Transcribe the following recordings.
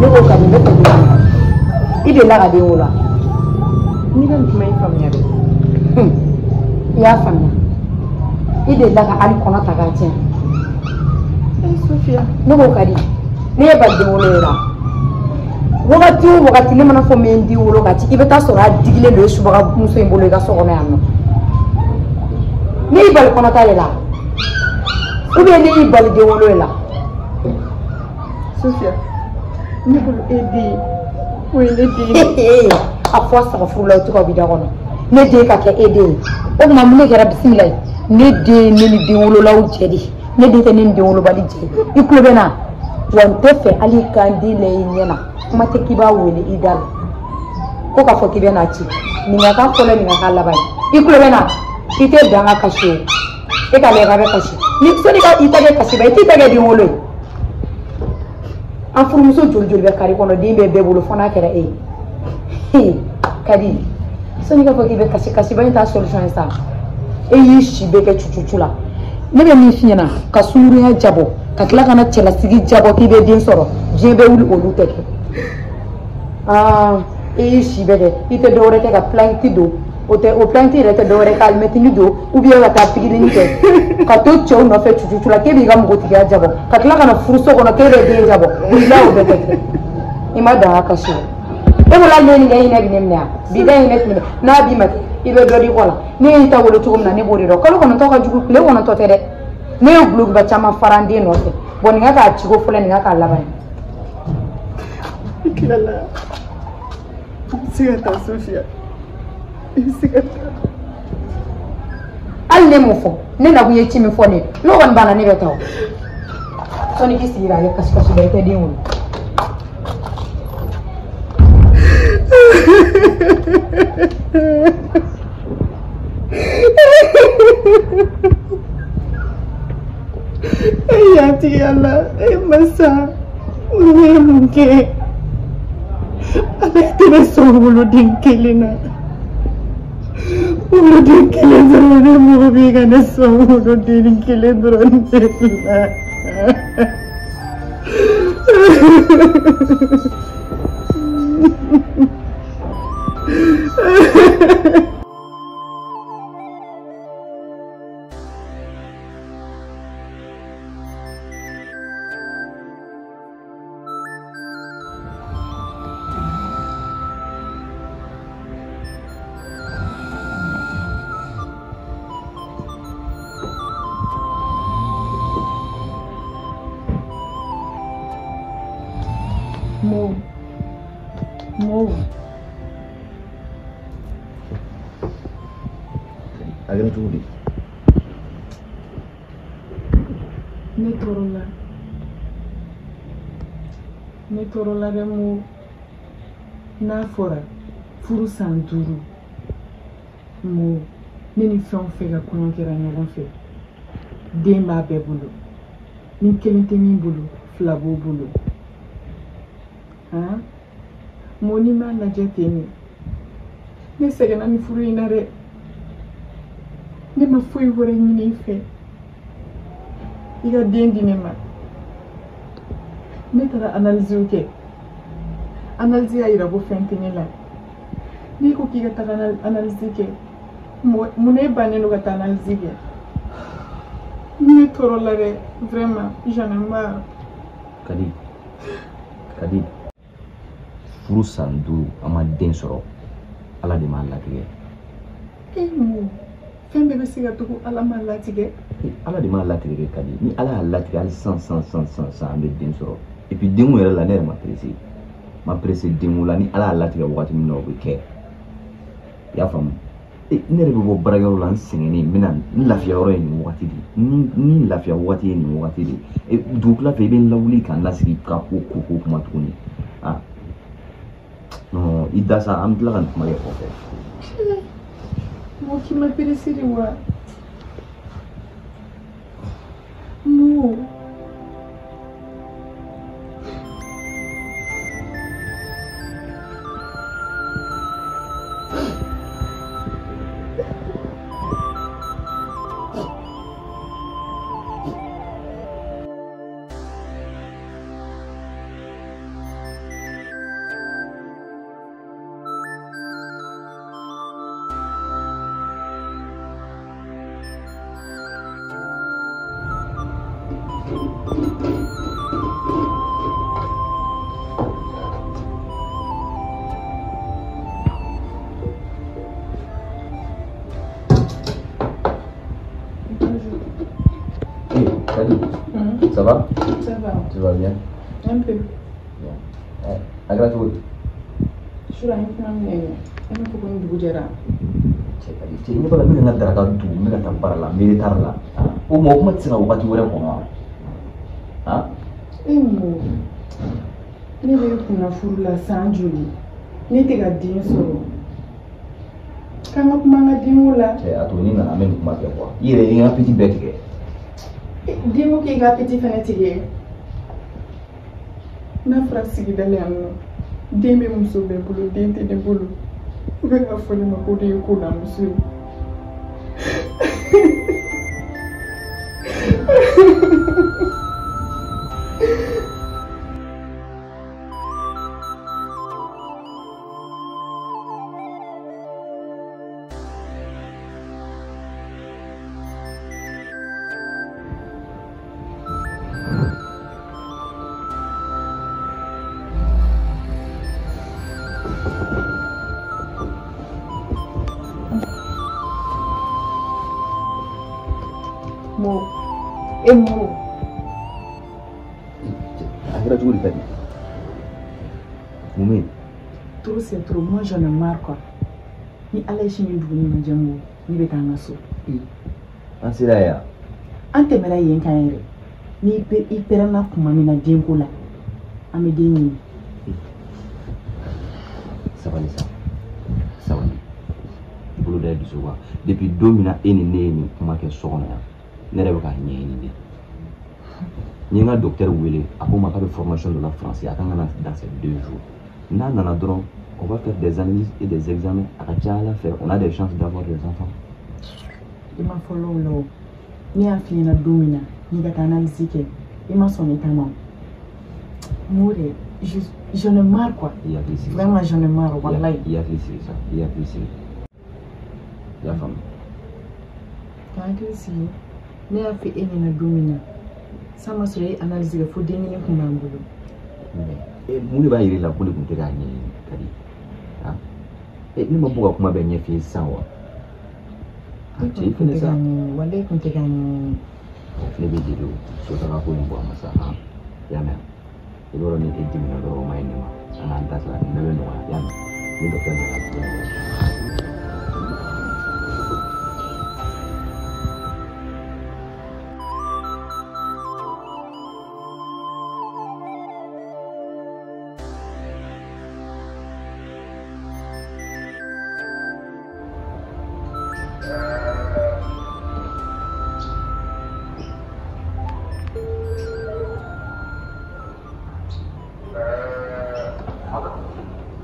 Ne ko Kadi, n bɛ fɛ k'i ɲininka. I delila ka den wolo wa? N'i ka nin kuma in faamuya dɛ. I y'a faamuya. I delila ka hali kɔnɔ ta k'a tiɲɛ. Ee Sofiya. Ne ko Kadi, ne ye ba den wolo ye la. Wagati o wagati ne mana fɔ n bɛ n den wolo ka ci, i bɛ taa sɔrɔ a digilen don e subaga muso in bolo i ka so kɔnɔ yan nɔ. Ne y'i bali kɔnɔta de la. Ou bien ne y'i bali den wolo de la. Sofiya, ne bolo e den, o ye ne den ye. A fɔ saga furula o tɔgɔ b'i da kɔnɔ. Ne den ka kɛ e den ye. O tuma mun de kɛra bisimila ye? Ne den ne ni den wololaw cɛ de. Ne den tɛ ne ni den wolobali cɛ ye. I tulo bɛ n na? Wa n tɛ fɛ hali i ka n den lajɛ i ɲɛ na. Kuma tɛ k'i b'a wele i da la. Ko k'a fɔ k'i bɛ n'a ci. Nin ka k'a fɔlɔ nin ka k'a laban ye. I tulo bɛ n na? I tɛ dan ka kasi o. E ka lajɛ k'a bɛ kasi. Ni sɔnni ka i ta kɛ kasiba ye, i t'i ta kɛ den wolo ye. An furumuso joli joli bɛ kari kɔnɔ, den bɛ bɛɛ bolo fo n'a kɛra e ye. Kadi, sɔnni k'a fɔ k'i bɛ kasi, kasiba in t'a solution ye sa. E y'i si bɛɛ kɛ cucucu la. Ne bɛ min f'i ɲɛna, ka sunkurunya jabɔ, ka tila ka na cɛlasigi jabɔ k'i bɛ den sɔrɔ, diɲɛ bɛ wuli olu tɛ kɛ. Aa, e y'i si bɛɛ kɛ, i tɛ dɔwɛrɛ kɛ ka plainte don. O tɛ, o plainte yɛrɛ tɛ dɔwɛrɛ ka alimɛtini don, ou bien ka taa pikirini kɛ, ka to cɛw nɔfɛ cucucu la k'e b'i ka npogotigiya jabɔ, ka tila ka na furuso kɔnɔ k'e bɛ den jabɔ. Wulila o bɛɛ tɛ kɛ. I ma dan ka kasi o. E bolo hali ne ye nin kɛ, hinɛ bɛ ne minɛ wa? Bi da hinɛ tɛ minɛ. N'a b'i ma kɛ, i bɛ dɔ di kɔ la. Ne y'i ta wolo cogo min na, ne b'o de dɔn. Kalo 9 ka jugu, tile 9 tɛ dɛ. Ne ye gulokiba caman fara n den nɔfɛ. Bɔn nin ka k'a ciko fɔlɔ, nin ka k'a laban ye. I tilala. I bɛ se ka taa Sofiya. I bɛ se ka taa. Hali ne m'o fɔ, ne nakun ye ci min fɔ ne ye, n'o kɔni banna ne bɛ taa o. Sɔnni k'i sigi k'a kɛ kasi kasi ba i tɛ den wolo. E yatigi Ala, e masa, ne ye mun kɛ? Ala tɛ ne sɔn woloden kelen na. Woloden kelen dɔrɔn, ne mago b'i ka ne sɔn woloden kelen dɔrɔn de la. Mo. Mo. A kɛra cogo di? Ne tɔɔrɔla. Ne tɔɔrɔla dɛ Mo. N'a fɔra furu san 5. Mo, ne ni fɛn o fɛn ka kɔɲɔ kɛra ɲɔgɔn fɛ, den b'a bɛɛ bolo. Ni kelen tɛ min bolo, 2 b'o bolo. Han? Mo, n'i m'a lajɛ ten de. Ne sɛgɛnna nin furu in na dɛ. Ne ma foyi wɛrɛ ɲini i fɛ. I ka den di ne ma. Ne taara analyse kɛ. Analyse y'a yira ko fɛn tɛ ne la. N'i ko k'i ka taga analyse kɛ, mun ne bannen don ka taa analyse kɛ? Ne tɔɔrɔla dɛ, vraiment, j'en ai marre. Kadi, Kadi, furu san 5 an ma den sɔrɔ, Ala de m'a latigɛ. E Mo, fɛn bɛɛ bɛ se ka tugu Ala m'a latigɛ. Ala de m'a latigɛ kɛ Kadi. Ni Ala y'a latigɛ hali san san san san san an bɛ den sɔrɔ. Et puis denko yɛrɛ la ne yɛrɛ ma pressé. Ma pressé denko la, ni Ala y'a latigɛ wagati min na o bɛ kɛ. I y'a faamu? Ne yɛrɛ bɛ bɔ baarakɛyɔrɔ la n sɛgɛnnen, n bɛna n lafiya yɔrɔ ye nin wagati de. Ni lafiya wagati ye nin wagati de. Dugukila fɛ i bɛ n lawuli ka n lasigi ka ko ko ko kuma tuguni. Ah. Non, i da sa, an bɛ tila ka nin kuma kɛ kɔfɛ. Mo, k'i ma pressé de wa? Mo. Ça va? Ça va. Tu vas bien? Un peu. Bien. A kɛra cogo di? Sura n ye kuma min kɛ, e m'a fɔ ko ni dugu jɛra. Cɛ ka di, cɛ i ɲɛ b'a la n bɛ ka n ka daraka dun, n bɛ ka taa baara la, n bɛ retard la. O ma o kuma tɛ se ka wagati wɛrɛ kɔnɔ wa? Han? E Mo, ne bɛ e kunna furu la san joli? Ne tɛ ka den sɔrɔ. K'an ka kuma an ka denko la. Cɛ a to ni nana an bɛ nin kuma kɛ quoi. I yɛrɛ ye n ka appétit bɛɛ tigɛ. Denko k'i ka appétit fɛnɛ tigɛ. N'a fɔra sigida la yan nɔ, den bɛ muso bɛɛ bolo, den tɛ ne bolo. U bɛ k'a fɔ ne ma ko ne ye kolamuso ye. Mo, e Mo. A kɛra cogo di Kadi? Mun bɛ yen? Trop c'est trop, moi j'en ai marre quoi. Ni Ala ye sini dugu ɲuman jɛ Mo, ne bɛ taa n ka so. An sera yan. An tɛmɛra yen kan yɛrɛ. Ni i pɛrɛnna kuma min na denko la, an bɛ den ɲini. Sabali sa, sabali. Bolo da i dusu kan. Depuis don min na e ni ne ye nin kuma kɛ so kɔnɔ yan, ne yɛrɛ bɛ k'a ɲɛɲini de. N ye n ka docteur wele, a ko n ma k'a bɛ formation dɔ la France, a kan ka na dans ces 2 jours. N'a nana dɔrɔn, on va faire des analyses et des examens. A ka ca Ala fɛ, on a des chances d'avoir des enfants. I ma fɔlɔ o la o. Ne y'a f'i ɲɛna don min na, n'i ka taa analyse kɛ, i ma sɔn ne ta ma o. Mo de, j'en ai marre quoi. I hakili sigi sa. Vraiment j'en ai marre, walayi. I hakili sigi sa, i hakili sigi. I y'a faamu? Ka hakili sigi. Ne y'a fɔ e ɲɛna don min na, san ma sɔrɔ e ye analyse kɛ fo den kelen kun b'an bolo. Mais mun de b'a yir'i la ko ne kun tɛ k'a ɲɛɲini Kadi? Han? Ne ma bɔ ka kuma bɛɛ ɲɛf'i ye sisan wa? E Cɛ i kun fɛnɛ tɛ sa. k'a ɲɛɲini, walayi e kun tɛ k'a ɲɛɲini. Ne bɛ jeli o, sotaga ko in bɔ a ma sa, han? I y'a mɛn? I b'a dɔn ni e dimina dɔrɔn o ma ɲi ne ma. An k'an da sara nin bɛɛ bɛ nɔgɔya, i y'a mɛn? Ni docteur nana a bɛ nɔgɔya.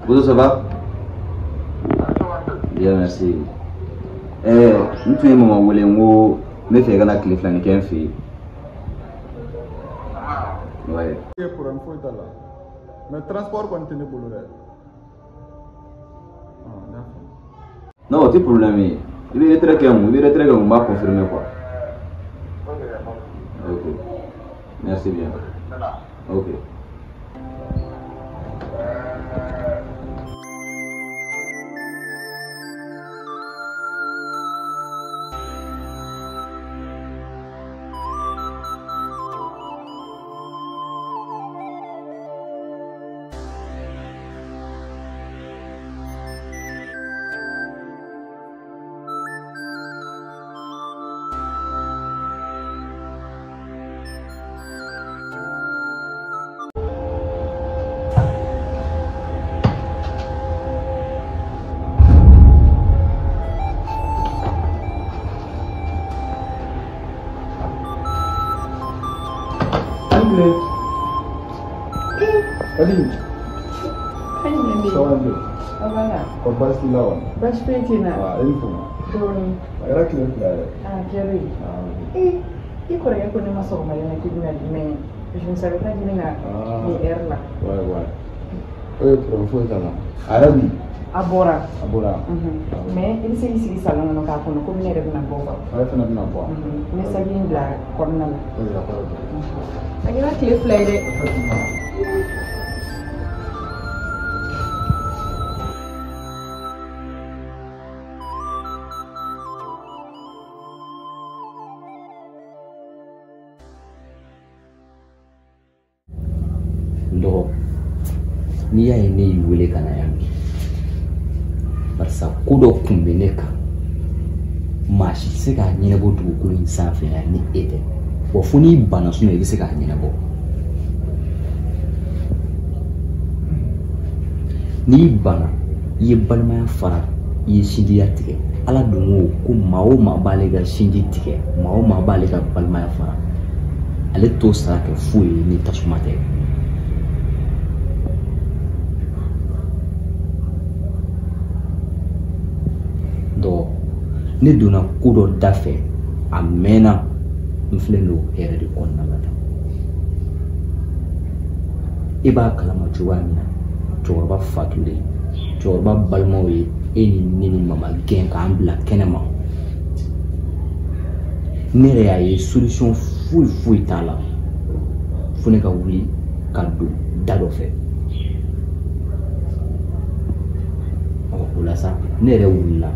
Bozo, ça va? Bien, merci. N tun ye mama wele n ko n bɛ fɛ i ka na tile filanin kɛ n fɛ yen. Ouais. Problème foyi t'a la. Mais transport kɔni tɛ ne bolo dɛ. Ah, n y'a faamu. Non, o tɛ problème ye. I bɛ retrait kɛ mun? I bɛ retrait kɛ mun? N b'a confirmer quoi. Ok. Merci bien. Ok. Kadi. Kan jumɛn bɛ Ça yen? va bien. A b'a la. Kɔri baasi t'i la wa? Baasi foyi tɛ n na. Ah, e ni fama. Dɔɔnin. A kɛra tile 2 yɛrɛ. A kɛra ye. Ah, ok. I kɔrɔkɛ ko ne ma sɔgɔmada in na k'i bɛna di mais je ne savais pas k'i bɛna nin heure la. Ouais, ouais. Ok, problème foyi t'a la. A yɛrɛ dun? A bɔra. A bɔra. Mais i bɛ se k'i sigi salon kɔnɔ k'a kɔnɔ komi ne yɛrɛ bɛna bɔ quoi. Ale fana bɛna bɔ. N bɛ saki in bila kɔnɔna la. Ok, a kɔrɔ dɔn. A kɛra tile 2 ye dɛ. Effectivement. N'i y'a ye ne y'i wele ka na yan bi, barisa ko dɔ kun bɛ ne kan, maa si tɛ se k'a ɲɛnabɔ dugukolo in sanfɛ yan ni e tɛ. Wa fo n'i banna sinɔn i bɛ se k'a ɲɛnabɔ. N'i banna, i ye balimaya fara, i ye sinjiya tigɛ. Ala dun ko maa o maa b'ale ka sinji tigɛ, maa o maa b'ale ka balimaya fara, ale t'o sara kɛ foyi ye ni tasuma tɛ. Donc ne donna ko dɔ da fɛ a mɛnna, n filɛ nin hɛrɛ de kɔnɔna la tan. E b'a kalama cogoya min na, cɛkɔrɔba fatulen, cɛkɔrɔba balimaw ye e ni ne ni mama gɛn k'an bila kɛnɛ ma. Ne yɛrɛ y'a ye solution foyi foyi t'a la fo ne ka wuli ka don da dɔ fɛ. Ɔ o la sa, ne yɛrɛ wulila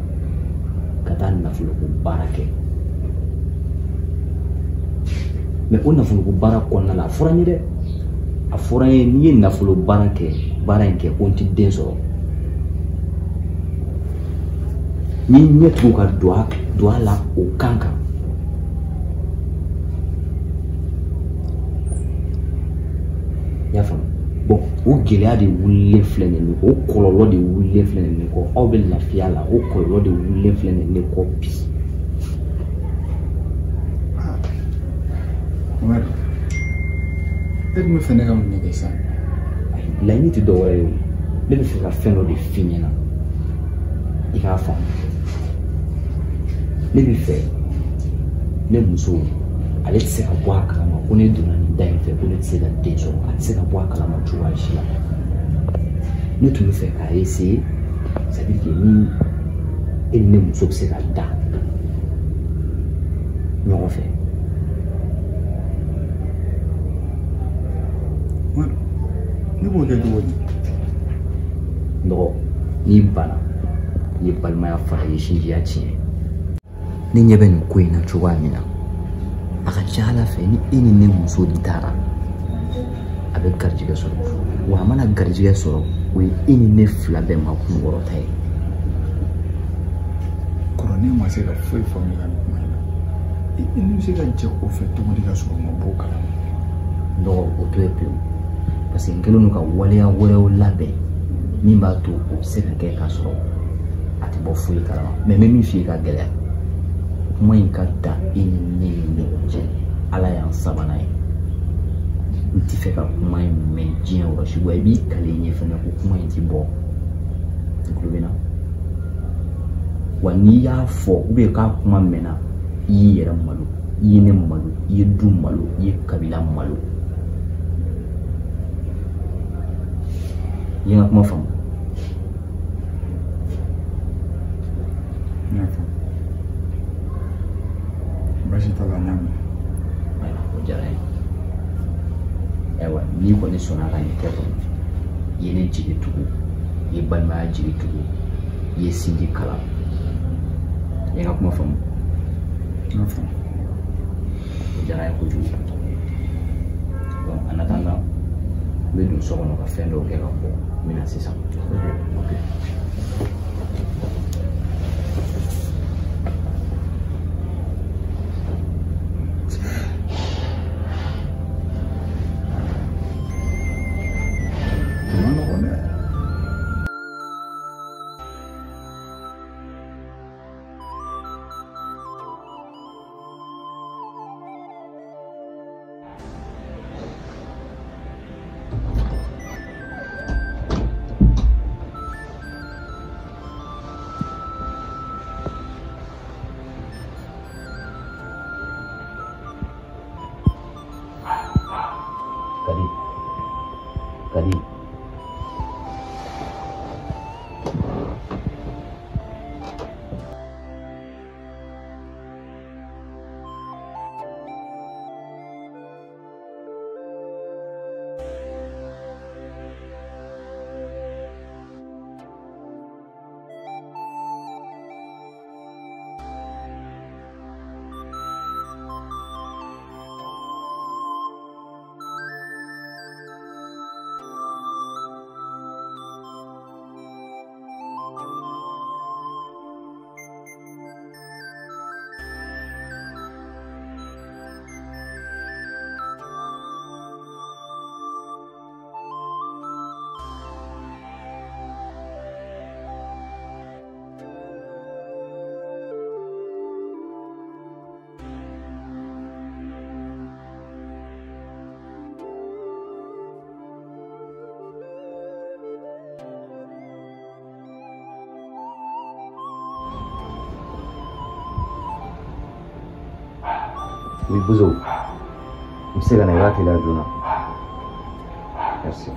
ka taa nafoloko baara kɛ. Mɛ o nafoloko baara kɔnɔna la, a fɔra n ye dɛ, a fɔra n ye n'i ye nafolo baara kɛ, baara in kɛ ko n ti den sɔrɔ. Ni ɲɛ tugu ka don a la o kan kan. I y'a faamu? Bon, o gɛlɛya de wulilen filɛ nin ye, o kɔlɔlɔ de wulilen filɛ nin ye kɔ. Aw bɛ lafiya la, o kɔlɔlɔ de wulilen filɛ nin ye kɔ bi. Umaru, e tun bɛ fɛ ne ka mun de kɛ sisan? Laɲini tɛ dɔwɛrɛ ye o. Ne bɛ fɛ ka fɛn dɔ de f'i ɲɛna, i k'a faamu. Ne bɛ fɛ ne muso, ale tɛ se ka bɔ a kalama ko ne donna nin da in fɛ ko ne tɛ se ka den sɔrɔ. A tɛ se ka bɔ a kalama cogoya si la. Ne tun bɛ fɛ k'a essayer, c'est à dire que ni e ni ne muso bɛ se ka da ɲɔgɔn fɛ. Ne b'o kɛ cogo di? Nɔgɔ, n'i banna, i ye balimaya fara, i ye sinjiya tiɲɛ. Ne ɲɛ bɛ nin ko in na cogoya min na, a ka ca Ala fɛ ni e ni ne muso dara, a bɛ garijɛgɛ sɔrɔ. Wa a mana garijɛgɛ sɔrɔ, o ye e ni ne fila bɛɛ ma kunkɔrɔta ye. Kɔrɔ, ne ma se ka foyi faamu i ka nin kuma in na. Ne bɛ se ka jɛ o fɛ cogo di ka sɔrɔ n ma bɔ o kalama? Nɔgɔ, o to ye pewu. Parce que n kɛlen don ka waleya wɛrɛw labɛn min b'a to o bɛ se ka kɛ k'a sɔrɔ a tɛ bɔ foyi kalama. Mɛ n bɛ min f'i ye ka gɛlɛya, kuma in ka dan e ni ne ni ɲɔgɔn cɛ. Ala y'an sabanan ye. N tɛ fɛ ka kuma in mɛn diɲɛ yɔrɔ si. Wa i b'i kale n ye fɛnɛ ko kuma in ti bɔ. I tulo bɛ n na? Wa n'i y'a fɔ ou k'a kuma mɛnna, i y'i yɛrɛ malo, i ye ne malo, i ye du malo, i ye kabila malo. I ye n ka kuma faamu? N y'a faamu. Baasi t'a la, n y'a mɛn. Ayiwa, o diyara n ye. Ayiwa, n'i kɔni sɔnna ka nin kɛ kɔni, i ye ne jigi tugu, i ye balimaya jigi tugu, i ye sinji kalan. I ye n ka kuma faamu? N y'a faamu. O diyara n ye kojugu. Donc en attendant, n bɛ don so kɔnɔ ka fɛn dɔw kɛ ka bɔ. N bɛ na sisan. Ok. O ma nɔgɔn dɛ. Oui, Bozo. I bɛ se ka na, i b'a teliya joona. Merci.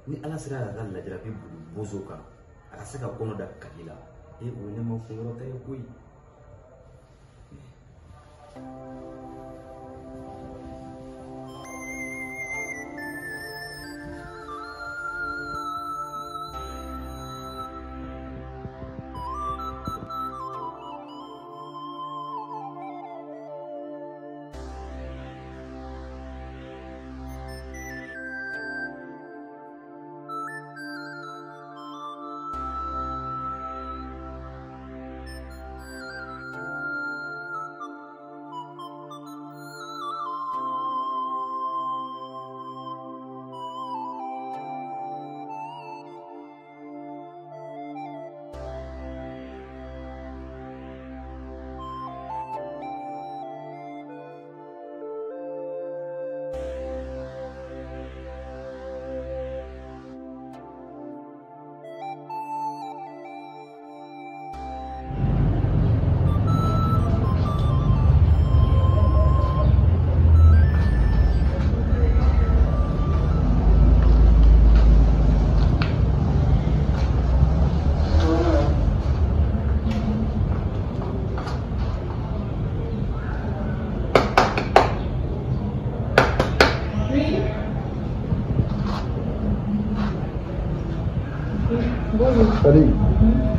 Ni ala sera k'a ka lajarabi boli bozo kan, a ka se ka kɔnɔ da Kadi la, e o ye ne ma kunkɔrɔta ye koyi. Salut.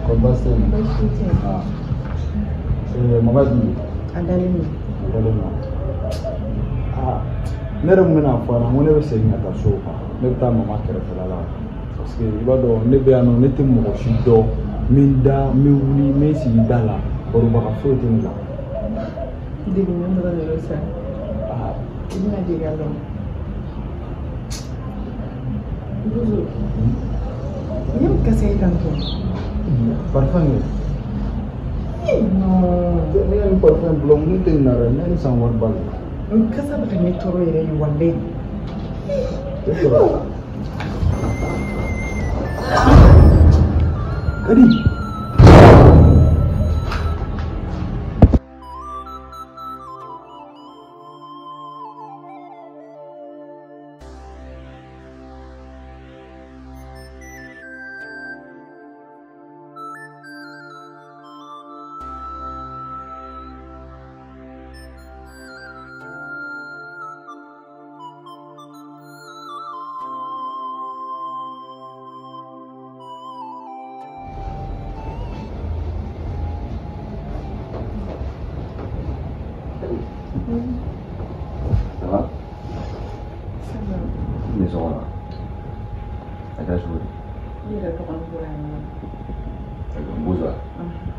Comment ça va? Ah. Maman dit. Adalema. Adalema. Ah. Ne yɛrɛ kun bɛna fɔ a ɲɛna ko ne bɛ segin ka taa so quoi. Ne bɛ taa mama kɛrɛfɛla la. Parce que i b'a dɔn ne bɛ yan nɔ, ne tɛ mɔgɔ si dɔn. N bɛ n da, n bɛ wuli, n bɛ n sigi da la. Barobaga foyi tɛ ne la. Degunnen dɔrɔn de don sa. Ah. I bɛna dege a la. Bozo. Ni ye kasa ye tantɔ. Parfum ye. Non. Ne ka nin parfum bila mun tɛ nin na dɛ, ne ye nin san wari ba la. N kasa bɛ ka ne tɔɔrɔ yɛrɛ de walayi. Kadi. Ça va? Ça va. Ne sɔgɔma. A kɛra cogo di? Ne yɛrɛ dɔgɔnin bɔra yan nɔ. Bozo wa?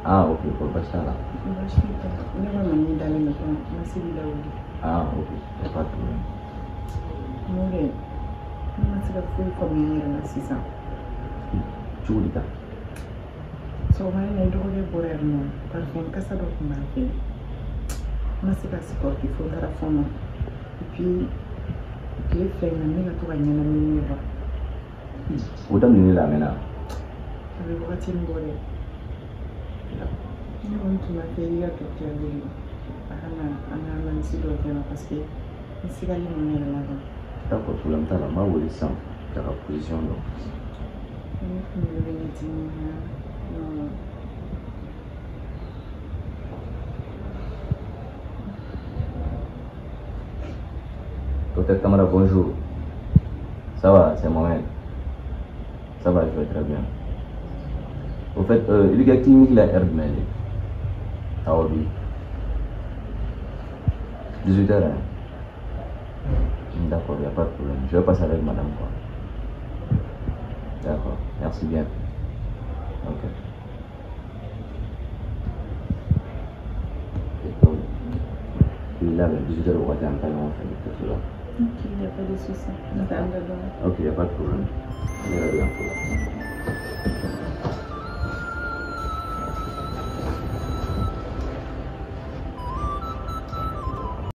Ah, ok, ko baasi t'a la. Baasi t'a la. Ne ka mami dalen don kɔnɔ, ma se k'i lawuli. Ah, ok, y a pas de problème. Mun kɛ? Ne ma se ka foyi faamuya n yɛrɛ la sisan. Cogo di tan? Sɔgɔmada in na i dɔgɔkɛ bɔra yan nɔ, parfum kasa dɔ tun b'a fɛ. N ma se ka supporter fo n taara fɔ n ma. Et puis tile fila in na n bɛ ka to ka ɲɛnamini ne quoi. O daminɛ la a mɛnna. A bɛ wagati min bɔ dɛ. Ne kɔni tun b'a fɛ i ka docteur wele a ka na an ka analyse dɔ kɛ parce que N sigalen don n yɛrɛ la quoi. D'accord, problème t'a la, n b'a wele sisan k'a ka position dɔn. Ne kunkolo bɛ ne dimi non. Docteur Kamara, bonjour. Ça va, c'est Mohamed. Ça va, je vais très bien. Au fait, il y a clinique la heure jumɛn de? Awɔ bi. 18h, hein? D'accord, il n'y a pas de problème. Je vais passer avec madame, quoi. D'accord, merci bien. Ok. Et donc, là, 18h, on va faire un fait là. Ok, il n'y a pas de souci. N t'an da dɔn. Ok, il n'y a pas de problème. On verra bien pour là.